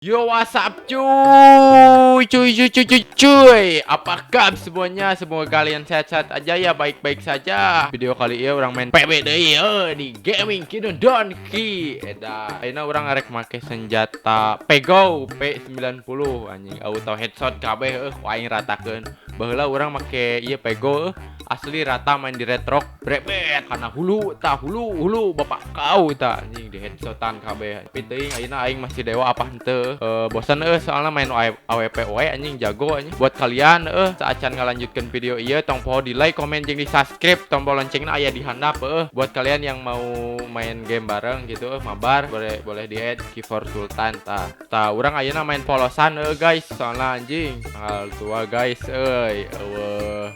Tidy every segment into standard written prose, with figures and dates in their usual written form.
Yo, what's up cuy, cuy cuy cuy cuy cuy. Apa kabar semuanya? Semoga kalian sehat-sehat aja ya, baik-baik saja. Video kali ini urang main PB deui di Gaming Kidon Donkey. Eta, ayeuna urang arek make senjata Pego P90 anjing, auto headshot kabeh ku aing ratakeun. Baheula urang make ieu Pego asli rata main di Red Rock brebet kana hulu tah, hulu hulu bapak kau tah anjing di headshotan kabeh. Tapi teuing ayeuna aing masih dewa apa henteu? Bosan soalnya main AWP wae anjing, jago anjing. Buat kalian saacan ngalanjutkeun video ieu tong poho di like, komen jeung di subscribe, tombol loncengna aya di handap. Buat kalian yang mau main game bareng gitu mabar boleh boleh di add Keyboard Sultan tah. Tah, urang ayeuna main polosan guys, soalnya anjing tanggal tua guys euy, eueuh.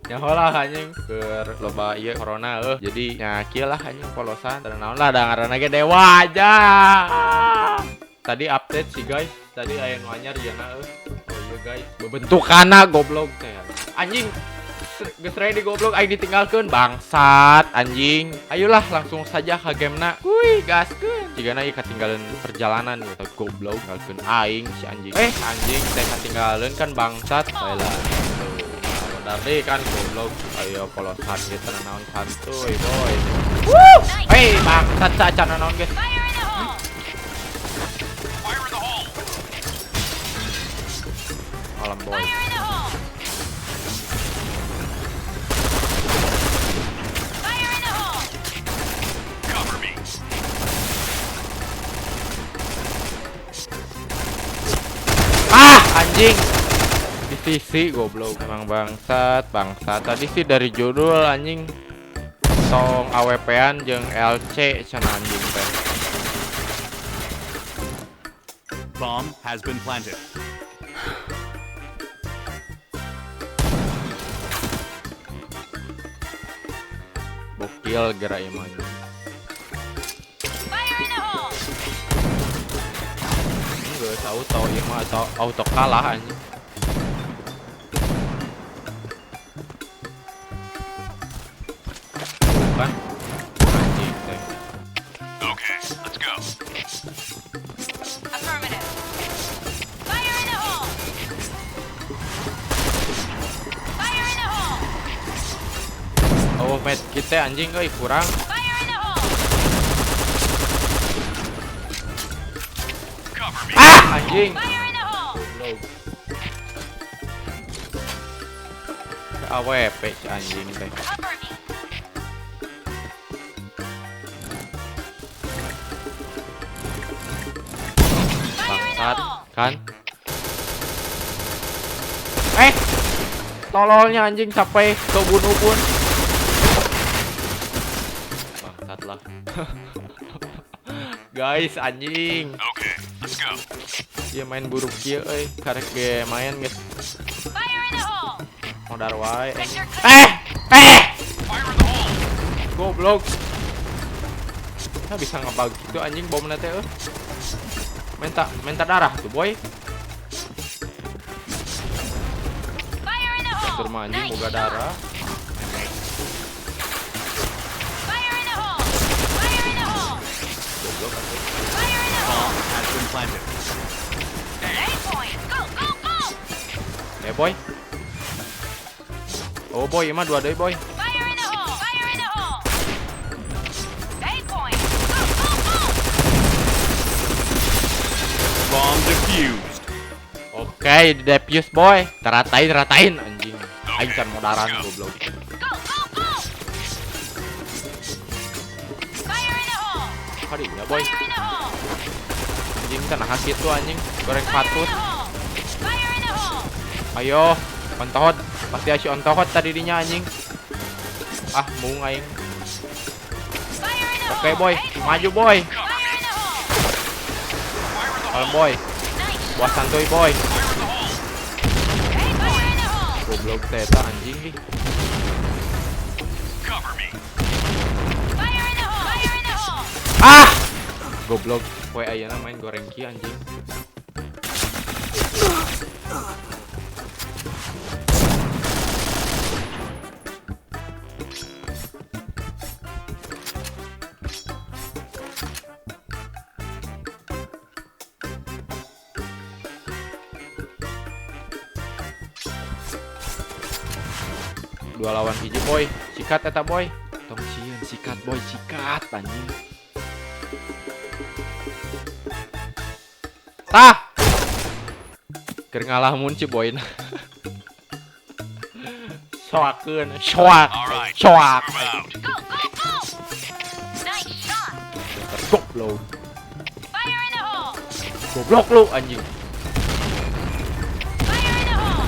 Nyaho lah anjing keur loba ieu corona jadi nya kieu lah anjing polosan. Teu naon lah da ngaranna ge dewa aja. Tadi update sih guys, tadi aya nu anyar yeuna. Oh iya guys, bebentukana goblok teh. Anjing geus ready goblok aing ditinggalkeun bangsat anjing. Ayolah langsung saja ka gamena. Kuy gaskeun. Jigana ieu katinggalan perjalanan ya goblok, tinggalkeun aing si anjing. Anjing teh katinggalan kan bangsat. Baiklah. Dari kan goblok, ayo polosan gitu naon santuy boy. Wuh! Hei bangsat sacan naon guys. Malam boy. Ah anjing. Di sisi goblok emang bangsat bangsat. Tadi sih dari judul anjing tong AWP-an jeung LC cenah anjing teh. Bomb has been planted. Bokil gerak ieu mah. Fire in the hole. Geus auto ieu mah, atau auto kalah anjing. Kan anjing teh. Okay, let's go. Affirmative. Fire in the hole. Fire in the hole. Oh, med kita anjing euy kurang. Fire in the hole. Cover me. Ah, anjing. Fire in the hole. Goblok. AWP si anjing teh. Cover me. Bangsat kan. Tololnya anjing sampai kebunuh pun. Bangsat lah. Guys anjing. Okay, let's go. Dia main buruk kieu euy, karek ge main guys. Fire in the hole. Modar wae. Picture clear. Fire in the hole. Goblok. Nah, bisa ngebug gitu anjing bom teh euy. Minta darah tuh boy. Fire in the hole. Tur mah anjing Nice boga shot. darah. Fire in the hole. Fire in the hole. Goblok anjing. Fire in the hole. Bomb has been planted. A point. Go, go, go. Ya boy. Oh boy, emang dua deui boy. Fire in the hole. Fire in the hole. A point. Go, go, go. Bomb defused. Oke, di defuse boy. Teratain, ratain anjing. Aing can modaran goblok. Go, go, go. Fire in the hole. Kadinya boy. Fire in the hole. Anjing kan nah kitu anjing, goreng Fire in patut. the hole. Fire in the hole. Ayo, ontohot. Pasti asy ontohot tadi dinya anjing. Ah, mung aing. Fire in the Oke hole. boy, A point. maju boy. Fire in the hole. Kalem boy. Nice Buah shot. santuy boy. A fire in the hole. Goblok teta anjing ih. Cover me. Fire in the hole. Fire in the hole. Ah! Goblok, poe ayeuna main goreng kieu anjing. 2 lawan 1 boy. Sikat eta boy. Tong sieun sikat boy, sikat anjing. Tah. Keur ngalamun si boy. Soakeun, soak, soak. Go, go, go! Nice shot! Goblok. Fire in the hole! Goblok lu anjing. Fire in the hole!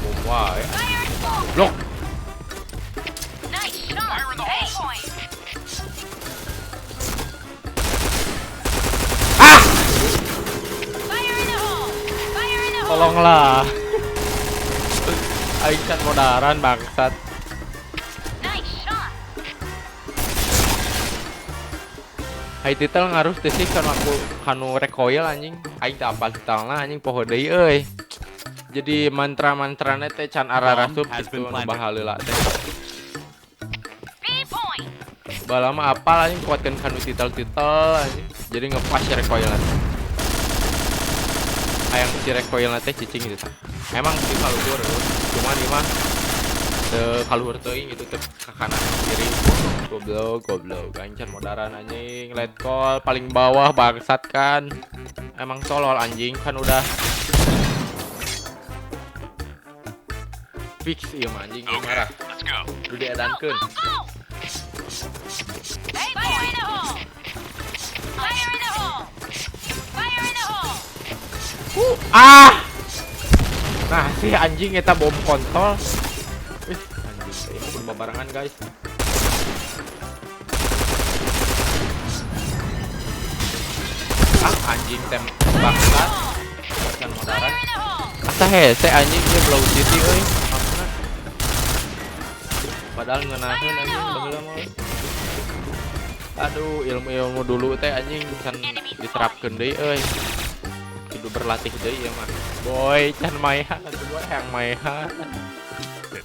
Bom wae. Fire in the hole! Goblok. Nice shot! Fire in the A hole! point! Ah! Fire in the hole! Fire in the hole! Tolonglah. Aing can modaran bangsat. Nice shot! Hai titel ngaruh teh sih kan aku kanu recoil anjing. Aing teu apal titelna anjing poho deui euy. Jadi mantra-mantrana teh can ararasup Bomb has gitu been nu planted. baheula teh. B point! Baheula mah apal anjing kuatkeun kanu titel-titel anjing. Jadi ngepas si recoil teh. Hayang si recoil teh cicing gitu tah. Emang sih kaluhur cuman ieu mah teu kaluhur teuing gitu teu ka kanan ka kiri. Goblok, goblok. Anjir modaran anjing. Let call paling bawah bangsat kan. Emang tolol anjing kan udah fix ieu mah anjing Okay, marah. let's go. Udah Go, diedankeun. go, go! A point! Fire in the hole! Fire in the hole! Fire in the hole! Ah! Nah, si anjing eta bom kontol. Ih, anjing teh kudu babarengan, guys. Ah, anjing tem bangsat. Can modaran. Fire in the hole! Asa hese anjing ieu blow city euy. Maksudna. Padahal ngeunaheun anjing baheula mah. Aduh, ilmu-ilmu dulu teh anjing can diterapkeun deui euy. Kudu berlatih deui ieu mah. Boy, can maehan atuh boy, hayang maehan.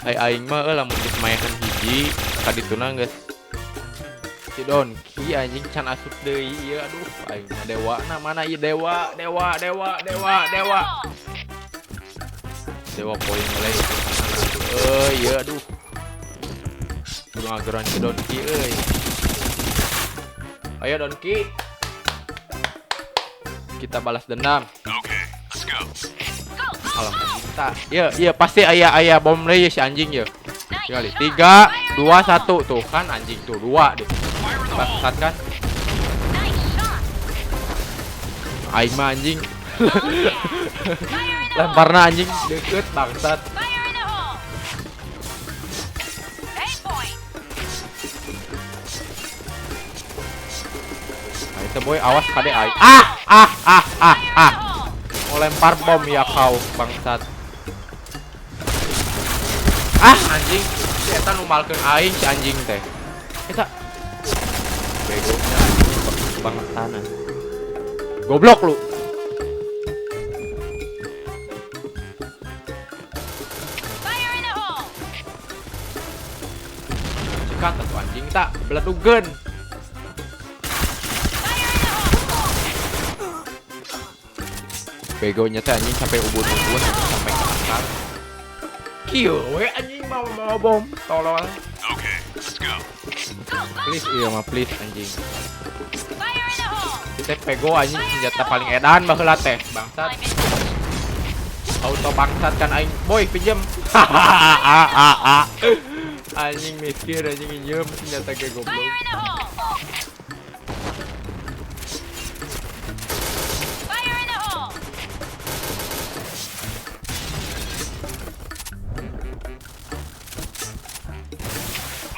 Ai aing mah euy lamun geus maehan hiji kadituna geus si Donki anjing can asup deui ieu aduh aing mah dewa na mana ieu dewa dewa dewa dewa dewa dewa poin mulai euy ieu aduh kudu ngageroan si Donki euy. Ayo Donki, kita balas dendam. Okay, let's go. Go, go, Alam go! kita. Iya, iya pasti aya bom deui si anjing ya. Nice Kali shot! 3 2 Fire in the hole! 1 tuh kan anjing tuh 2 deh. Fire in the hole! Bangsat kan. Nice shot! Aing mah anjing. Oh yeah! Fire in the hole! Lemparna anjing deket bangsat. Fire in the hole! A point! Nah, itu boy awas kade aing. Ah ah ah ah Fire in ah. the hole! Mau lempar bom ya kau bangsat. Ah anjing, si eta numalkeun aing si anjing teh. Eta begonya anjing kebangetan. Goblok lu. Fire in the hole! Sikat atuh anjing tak beledugeun. Fire in the hole! Begonya teh anjing sampai ubun-ubun sampai ke akar. Kieu we anjing mau mau bom tolol. Okay, let's go. Go, go, Please go! iya mah please anjing. Fire in the hole! Teh pego anjing senjata paling edan baheula teh bangsat. I'm in. Auto bangsat kan aing. Boy pinjem. Anjing miskin anjing minjem senjata ge goblok. Fire in the hole! Fire in the hole!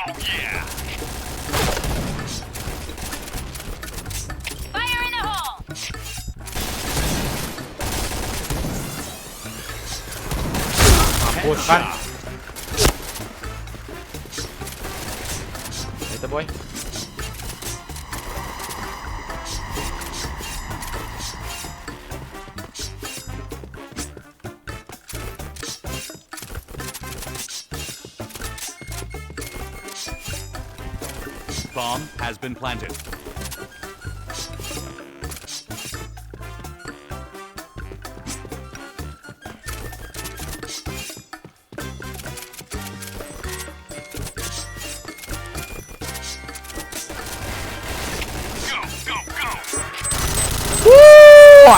Oh yeah! Fire in the hole! Mampus kan. Itu boy. Bomb has been planted.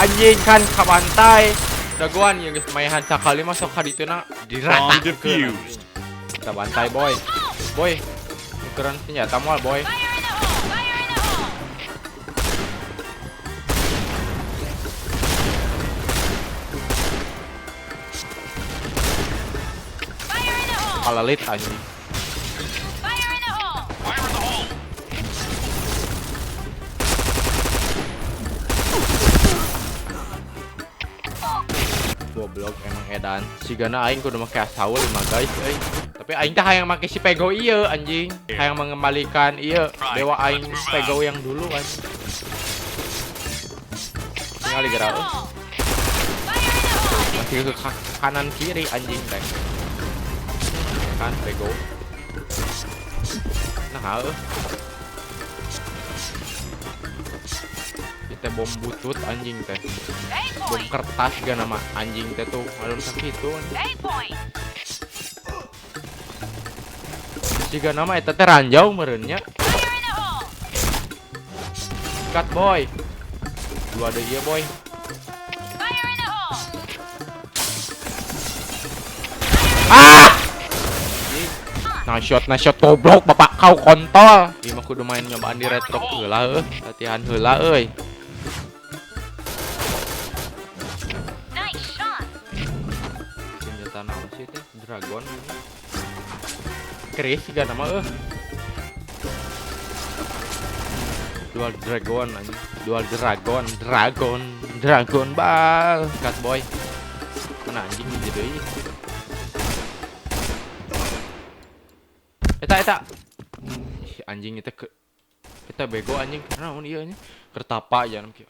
anjing kan kabantai. Dagoan ya guys, maehan sakali masuk ka dituna dirata. Kita bantai boy. Boy, tukeran senjata moal boy. Palalit anjing. Fire in the hole! Fire in the hole. Goblok emang edan. Sigana aing kudu make Saul mah guys euy. Tapi aing teh hayang make si Pego ieu anjing. Hayang mengembalikan ieu dewa aing Pego yang dulu anjing. Tinggal gerak. Masih ke kanan kiri anjing teh. Kan Pego. Nah, kita bom butut anjing teh. Bom kertas gak nama anjing teh tuh. Alun sakit tuh. Jika nama eta teh ranjau merenya. Cut boy. Dua ada dia boy. Ah! Nah shot goblok bapak kau kontol. Ieu mah kudu main nyobaan di retro heula euy. Latihan heula euy. Nice shot. Senjata naon sih teh? Dragon ini. Chris juga nama euy. Dual dragon anjing. Dual dragon, dragon bal. Cut boy. Mana anjing hiji deui. Eta. Ih, anjing itu ke eta bego anjing karena naon ieu anjing kertapa aja kieu.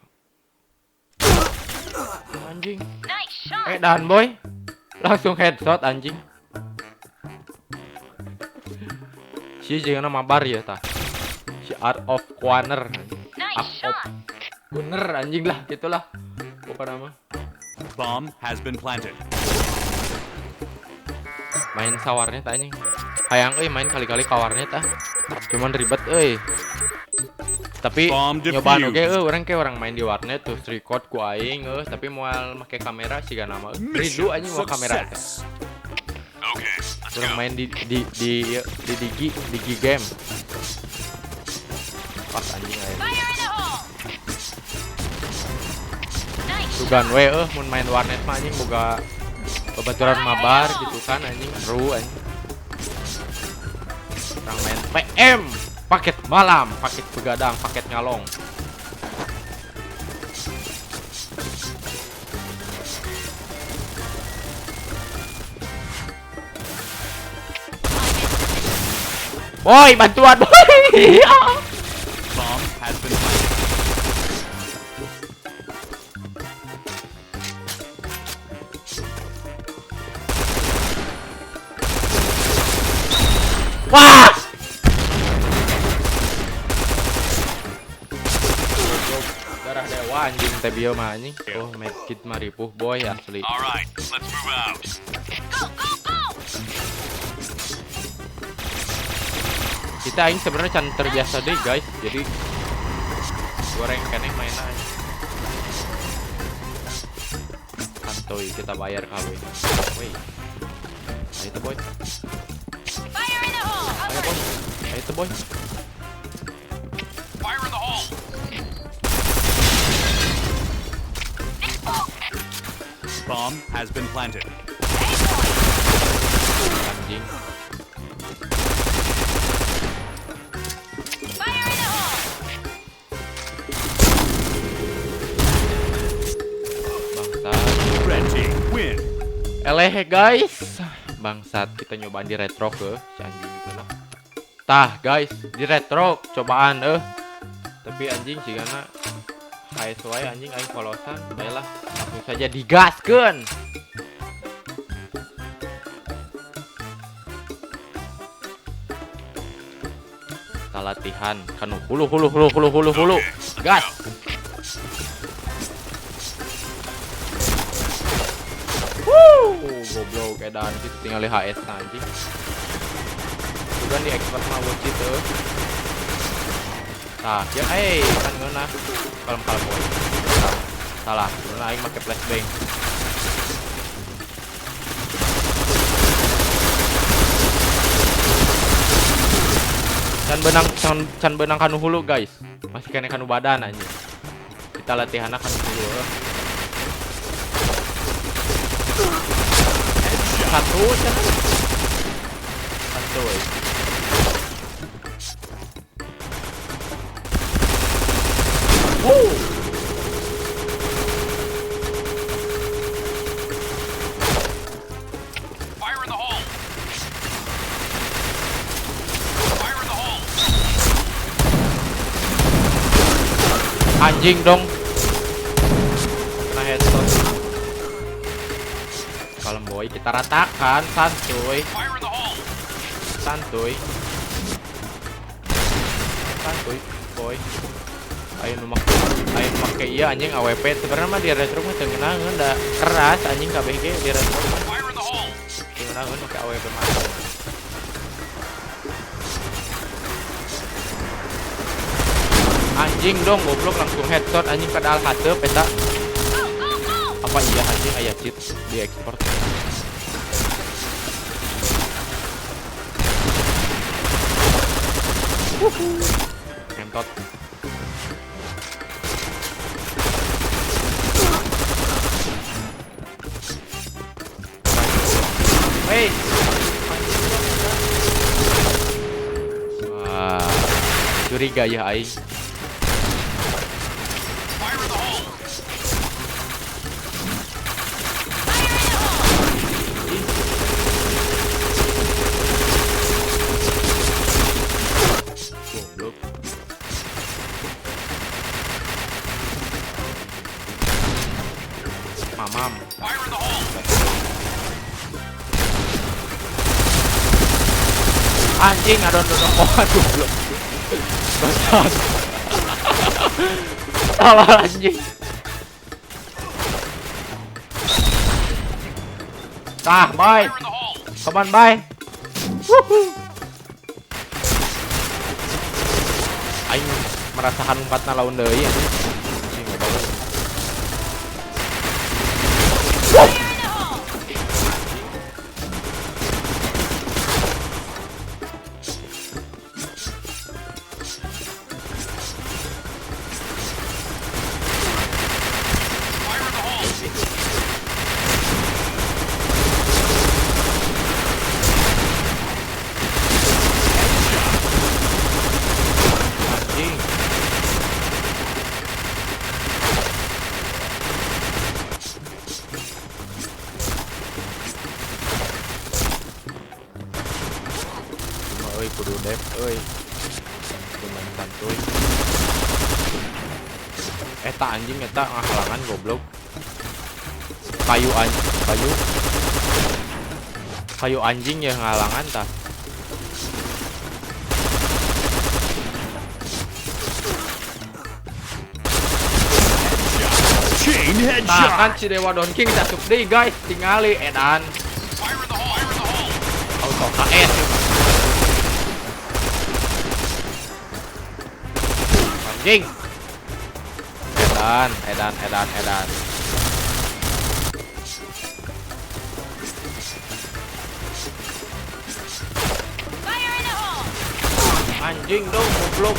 Anjing. Nice shot. Dan boy. Langsung headshot anjing. Si jeung mabar ya tah. Si Art of Corner. Nice shot. Bener anjing lah gitulah. Pokoknya mah. Bomb has been planted. Main sawarnya tah anjing. Hayang euy main kali-kali ka warnet ah. Cuman ribet euy. Tapi nyobaan oge euy urang ke orang main di warnet terus record ku aing euy, tapi moal make kamera siga nama. Rindu anjing mau kamera teh. Okay, let's Urang go. main di digi game. Pas anjing aing. Fire in the hole! Nice Sugan we euy mun main warnet mah anjing boga babaturan mabar gitu kan anjing seru anjing. Orang main PM, paket malam, paket begadang, paket ngalong. Boy, bantuan boy. Bomb has been planted. Wah! Darah dewa anjing teh bieu mah anjing. Oh, medkit mah ripuh boy asli. Alright, let's move out. Go, go, go! Kita aing sebenarnya can terbiasa deh guys. Jadi goreng keneh mainna anjing. Santuy kita bayar KW. Woi. Ayo tuh boy. Fire in the hole! Ayo boy. Ayo tuh boy. Fire in the hole. Bomb has been planted. Anjing. Fire in the hole! Bangsat. Red team win. Eleh guys. Bangsat, kita nyobaan di retro ke si anjing itu lah. Tah guys, di retro cobaan Tapi anjing sigana HS wae anjing aing polosan. Baiklah, langsung saja digaskeun. Kita latihan kanu hulu hulu hulu hulu hulu hulu. Gas. Wuh, goblok edan gitu tinggal di HS anjing. Bukan di expert mah bocil tuh. Nah, ya kan ngeunah. Kalem-kalem boy. Salah, sebenarnya aing make flashbang. Can benang kanu hulu guys. Masih kena kanu badan anjing. Kita latihan kanu hulu. Satu satu. Wow. Fire in the hole. Fire in the hole. Anjing dong. Kena headshot. Kalem boy, kita ratakan santuy. Fire in the hole. Santuy. Santuy, boy. Ayo nu make iya anjing AWP sebenarnya mah di retro mah teu ngeunaheun da keras anjing KBG di retro mah. Fire in the hole. Teu ngeunaheun make AWP mah. Anjing dong goblok langsung headshot anjing padahal haseup eta. Apa iya anjing aya cheat di ekspor. Ngentot. Hey. Wah, curiga ya aing. Fire in the hole. Fire in the hole! Goblok. Mamam. Fire in the hole. Anjing adon dodong oh goblok. Bangsat. Salah anjing. Tah, bye. Fire in the hole. Come on, bye. Wuhu. Aing merasakan lompatna laun deui anjing. Anjing goblok. Fire in the hole! Fire in the hole. Anjing. Cuma euy kudu dep euy. Kudu main santuy. Eta anjing eta ngahalangan goblok. Kayu kayu. Kayu anjing ya ngahalangan tah. Chain Nah headshot. kan si Dewa Don King asup deui guys, tingali edan. Fire in the hole. Fire in the hole. Auto KS. Anjing. Edan, edan, edan, edan. Fire in the hole! Anjing dong goblok.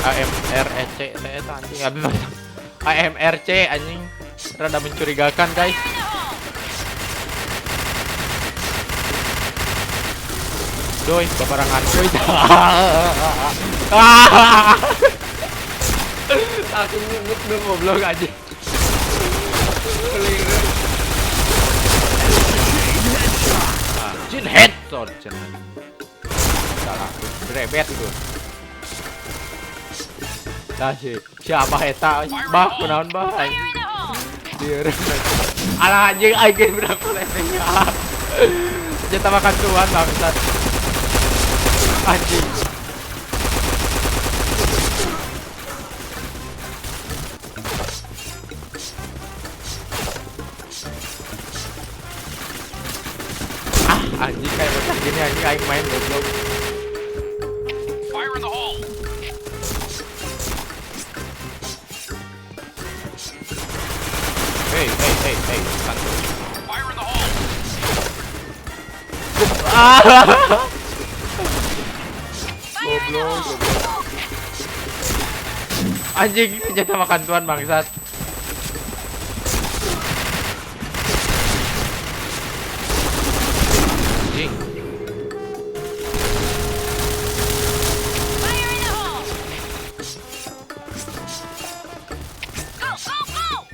AMREC eta anjing habis AMRC anjing rada mencurigakan guys. Fire in the hole! Doi, babarangan cuy. Langsung ngebut dong goblok anjing. Jin headshot cenah. Salah, brebet itu. Dah sih, siapa eta? Bah, kunaon bah? Fire in the hole! Dieu. Alah anjing aing geus budak flashbang. Senjata makan tuan bangsat. Anjing. Ah, anjing kayak bocah gini anjing aing main goblok. Fire in the hole. Hey, hey, santuy. Fire in the hole! Ah. Fire in the hole! Anjing, senjata makan tuan bangsat. Anjing. Fire in the hole! Go, go, go!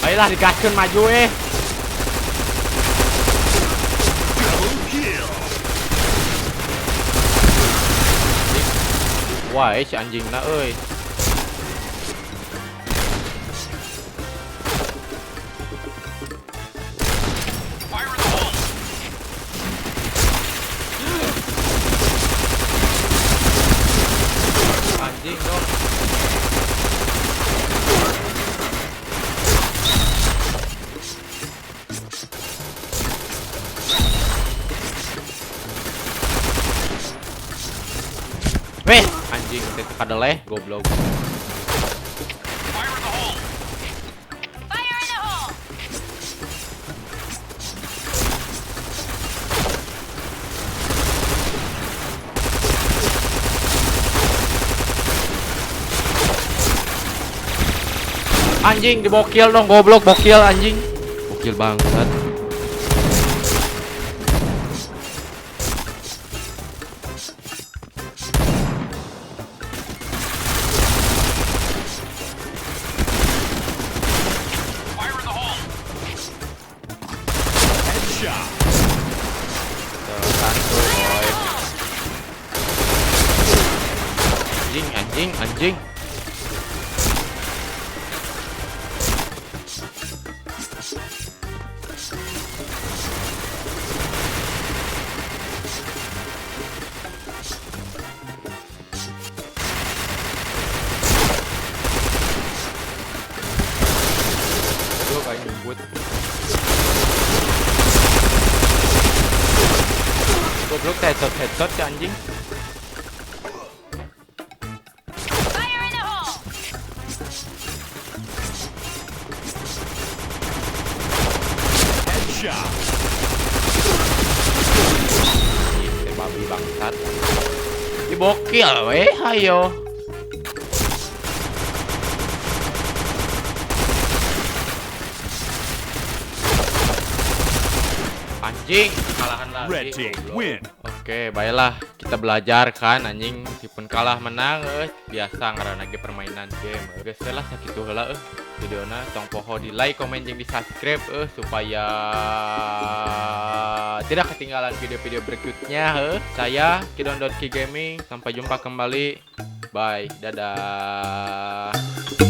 Ayolah digaskeun maju eh. Double kill! Wah, si anjingna euy. Fire in the hole! Anjing dong. Weh, anjing teh kadeleh goblok. Fire in the hole! Fire in the hole! Anjing dibokil dong goblok, bokil anjing. Bokil bangsat. Fire in the hole! Headshot! Santuy, boy. Anjing, anjing, anjing. Goblok aing nyebut. Goblok headshot headshot si anjing. Fire in the hole! Headshot! Ih, teh babi bangsat. Dibokil weh, hayo. Anjing, kekalahan lagi. Red team Goblok. win. Oke, baiklah, kita belajar kan anjing, meskipun kalah menang biasa ngaranna ge permainan game. Geus we lah sakitu heula videona, tong poho di like, komen jeung di subscribe supaya tidak ketinggalan video-video berikutnya. Saya Kidon.Ki Gaming, sampai jumpa kembali. Bye, dadah.